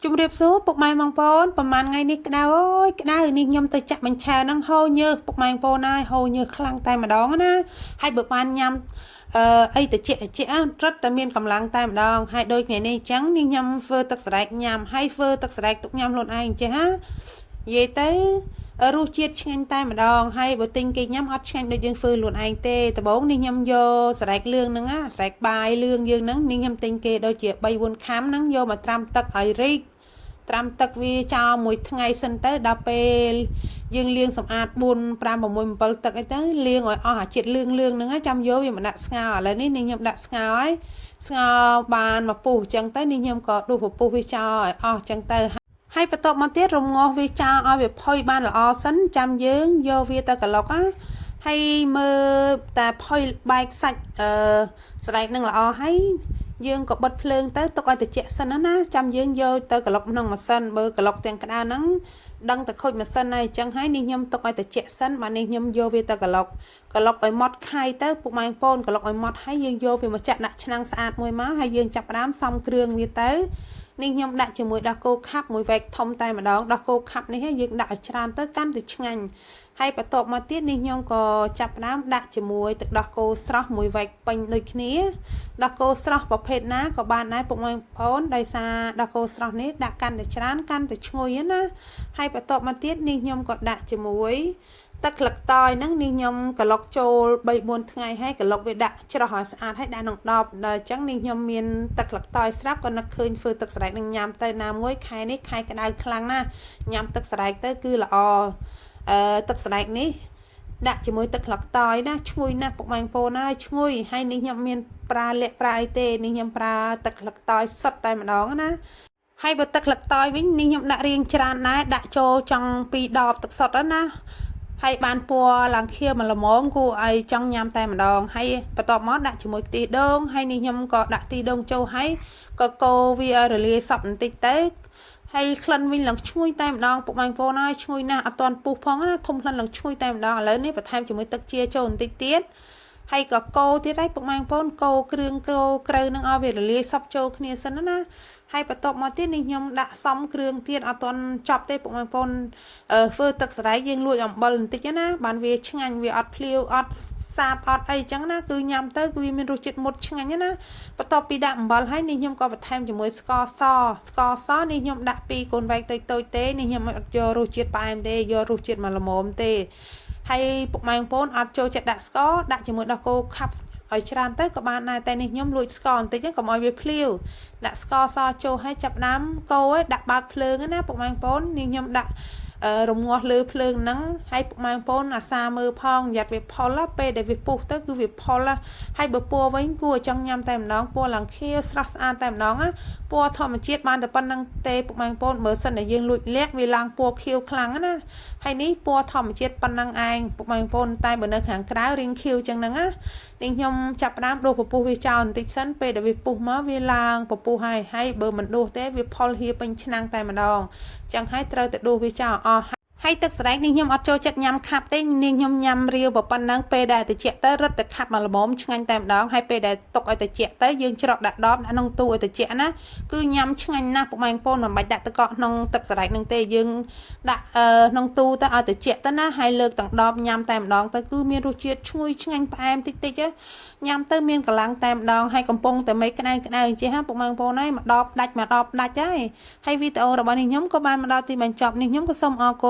ជំរាបសួរពុកម៉ែបងប្អូនប្រហែលថ្ងៃនេះក្តៅអើយក្តៅនេះខ្ញុំទៅចាក់បញ្ឆើហ្នឹងហូរញើសពុកម៉ែបងប្អូនហើយហូរញើសខ្លាំងតែម្ដងណាហើយបើបានញ៉ាំអឺអីតិចតិចរឹតតែមានកម្លាំងតែម្ដងហើយដូចថ្ងៃនេះអញ្ចឹងនេះខ្ញុំធ្វើទឹកសណ្តែកញ៉ាំហើយធ្វើទឹកសណ្តែកទុកញ៉ាំខ្លួនឯងចេះហានិយាយទៅរសជាតិឆ្ងាញ់តែម្ដងហើយបើទិញគេញ៉ាំអត់ឆ្ងាញ់ដូចយើងធ្វើខ្លួនឯងទេដំបូងនេះខ្ញុំយកសណ្តែកលឿងហ្នឹងណាសណ្តែកបាយលឿងយើងហ្នឹងនេះខ្ញុំទិញគេដូចជា3 4ខាំហ្នឹងយកមកត្រាំទឹកឲ្យរីក ត្រាំទឹកវាចោលមួយថ្ងៃសិនទៅដល់ពេលយើងលាងសម្អាត4 5 6 7ទឹកអីទៅលាងឲ្យអស់អាជាតិលឿងលឿងហ្នឹងចាំយកវាមកដាក់ស្ងោរឥឡូវនេះនេះខ្ញុំដាក់ស្ងោរហើយស្ងោរបានមកពុះអញ្ចឹងទៅនេះខ្ញុំក៏ដួសពពុះវាចោលឲ្យអស់អញ្ចឹងទៅហើយបន្ទាប់មកទៀតរងាស់វាចោលឲ្យវាផុយបានល្អសិនចាំយើងយកវាទៅក្លុកណាហើយមើលតែផុយបែកសាច់អឺសណ្តែកនឹងល្អហើយយើងក៏បិទភ្លើងទៅទុកឲ្យត្រជាក់សិនណាចាំយើងយកទៅក្លុកក្នុងម៉ាស៊ីនបើក្លុកទាំងក្តៅហ្នឹងដឹងតែខូចម៉ាស៊ីនហើយអញ្ចឹងហើយនេះខ្ញុំទុកឲ្យត្រជាក់សិនបាទនេះខ្ញុំយកវាទៅក្លុកក្លុកឲ្យម៉ត់ខៃទៅពុកម៉ែបងប្អូនក្លុកឲ្យម៉ត់ហើយយើងយកវាមកចាក់ដាក់ឆ្នាំងស្អាតមួយមកហើយយើងចាប់ផ្ដើមសំគ្រឿងវាទៅនេះខ្ញុំដាក់ជាមួយដោះគោខាប់មួយវែកធំតែម្ដងដោះគោខាប់នេះយើងដាក់ឲ្យច្រើនទៅកាន់តែឆ្ងាញ់ហើយបន្ទាប់មកទៀតនេះខ្ញុំក៏ចាប់ផ្ដើមដាក់ជាមួយទឹកដោះគោស្រស់មួយវែកពេញដូចគ្នាដោះគោស្រស់ប្រភេទណាក៏បានដែរពុកម៉ែបងប្អូនដោយសារដោះគោស្រស់នេះដាក់កាន់តែច្រើនកាន់តែឈ្ងុយណាហើយបន្ទាប់មកទៀតនេះខ្ញុំក៏ដាក់ជាមួយទឹកក្លឹកតយហ្នឹងនេះខ្ញុំក្លុកចូល3 4ថ្ងៃហើយក្លុកវាដាក់ច្រោះឲ្យស្អាតហើយដាក់ក្នុងដបដល់អញ្ចឹងនេះខ្ញុំមានទឹកក្លឹកតយស្រាប់ក៏នឹកឃើញធ្វើទឹកសណ្តែកនឹងញ៉ាំទៅណាមួយខែនេះខែក្តៅខ្លាំងណាស់ញ៉ាំទឹកសណ្តែកទៅគឺល្អអឺទឹកសណ្តែកនេះដាក់ជាមួយទឹកក្លឹកតយណាឈ្ងុយណាស់ពុកម៉ែបងប្អូនហើយឈ្ងុយហើយនេះខ្ញុំមានប្រើលាក់ប្រើអីទេនេះខ្ញុំប្រើទឹកក្លឹកតយសុទ្ធតែម្ដងណាហើយបើទឹកក្លឹកតយវិញនេះខ្ញុំដាក់រៀងច្រើនដែរដាក់ចូលចង់2ដបទឹកសុទ្ធណាហើយបានពណ៌ឡើងខៀវមកល្មមគួរឲ្យចង់ញ៉ាំតែម្ដងហើយបន្ទាប់មកដាក់ជាមួយខ្ទិះដូងហើយនេះខ្ញុំក៏ដាក់ខ្ទិះដូងចូលហើយក៏កូរវាឲ្យរលាយសព្វបន្តិចទៅហើយក្លិនវិញឡើងឈ្ងុយតែម្ដងពុកម៉ែបងប្អូនហើយឈ្ងុយណាស់អត់ទាន់ពុះផងណាធំក្លិនឡើងឈ្ងុយតែម្ដងឥឡូវនេះបន្ថែមជាមួយទឹកជាចូលបន្តិចទៀតហើយក៏កូរទៀតហើយពុកម៉ែបងប្អូនកូរគ្រឿងកូរក្រៅនឹងឲ្យវារលាយសព្វចូលគ្នាសិនណាហើយបន្ទាប់មកទៀតនេះខ្ញុំដាក់សំគ្រឿងទៀតអត់ទាន់ចប់ទេពុកម៉ែបងប្អូនធ្វើទឹកសណ្តែកយើងលួចអំបិលបន្តិចណាបានវាឆ្ងាញ់វាអត់ភ្លាវអត់សាបអត់អីចឹងណាគឺញ៉ាំទៅគឺវាមានរសជាតិមុតឆ្ងាញ់ណាបន្ទាប់ពីដាក់អំបិលហើយនេះខ្ញុំក៏បន្ថែមជាមួយស្ករសស្ករសនេះខ្ញុំដាក់ពីកូនវែកតូចតូចទេនេះខ្ញុំអត់យករសជាតិផ្អែមទេយករសជាតិមកល្មមទេហើយពុកម៉ែបងប្អូនអត់ចូលចិត្តដាក់ស្ករដាក់ជាមួយដោះគោខាប់ឲ្យច្រើនទៅក៏បានដែរតែនេះខ្ញុំលួចស្ករបន្តិចកុំឲ្យវាភ្លាវដាក់ស្ករសចូលឲ្យចាប់ដើមកូរឲ្យដាក់បើកភ្លើងណាពុកម៉ែបងប្អូននេះខ្ញុំដាក់រងាស់លើភ្លើងហ្នឹងហើយពុកម៉ែបងប្អូនអាសាមើលផងយ៉ាត់វាផុលពេលដែលវាពុះទៅគឺវាផុលហើយបើពណ៌វិញគួរឲ្យចង់ញ៉ាំតែម្ដងពណ៌ឡើងខៀវស្រស់ស្អាតតែម្ដងណាពណ៌ធម្មជាតិបានតែប៉ុណ្្នឹងទេពុកម៉ែបងប្អូនបើសិនតែយើងលួចលាក់វាឡើងពណ៌ខៀវខ្លាំងណាហើយនេះពណ៌ធម្មជាតិប៉ុណ្ណឹងឯងពុកម៉ែបងប្អូនតែបើនៅខាងក្រៅរៀងខៀវចឹងហ្នឹងណានេះខ្ញុំចាប់ផ្ដើមដួសពពុះវាចោលបន្តិចសិនពេលដែលវាពុះមកវាឡើងពពុះហើយហើយបើមិនដួសទេវាផុលហៀពេញឆ្នាំងតែម្ដងចឹងហើយត្រូវតែដួសវាចោលអស់ហើយទឹកសណ្តែកនេះខ្ញុំអត់ចូលចិត្តញ៉ាំខាប់ទេនេះខ្ញុំញ៉ាំរាវប៉ុណ្ណឹងពេលដែលត្រជាក់ទៅរឹតតែខាប់មកល្មមឆ្ងាញ់តែម្ដងហើយពេលដែលទុកឲ្យត្រជាក់ទៅយើងច្រកដាក់ដបដាក់ក្នុងទូឲ្យត្រជាក់ណាគឺញ៉ាំឆ្ងាញ់ណាស់ពុកម៉ែបងប្អូនមិនបាច់ដាក់ទឹកកកក្នុងទឹកសណ្តែកនឹងទេយើងដាក់ក្នុងទូទៅឲ្យត្រជាក់ទៅណាហើយលើកទាំងដបញ៉ាំតែម្ដងទៅគឺមានរសជាតិឈ្ងុយឆ្ងាញ់ផ្អែមតិចតិចញ៉ាំទៅមានកម្លាំងតែម្ដងហើយកំពុងតែមេក្តៅក្តៅចេះហាពុកម៉ែបងប្អូនហើយមកដបដាច់មកដបដាច់ហើយហើយវីដេអូរបស់នេះខ្ញុំក៏បានមកដល់ទីបញ្ចប់នេះខ្ញុំក៏សូមអរគុណ។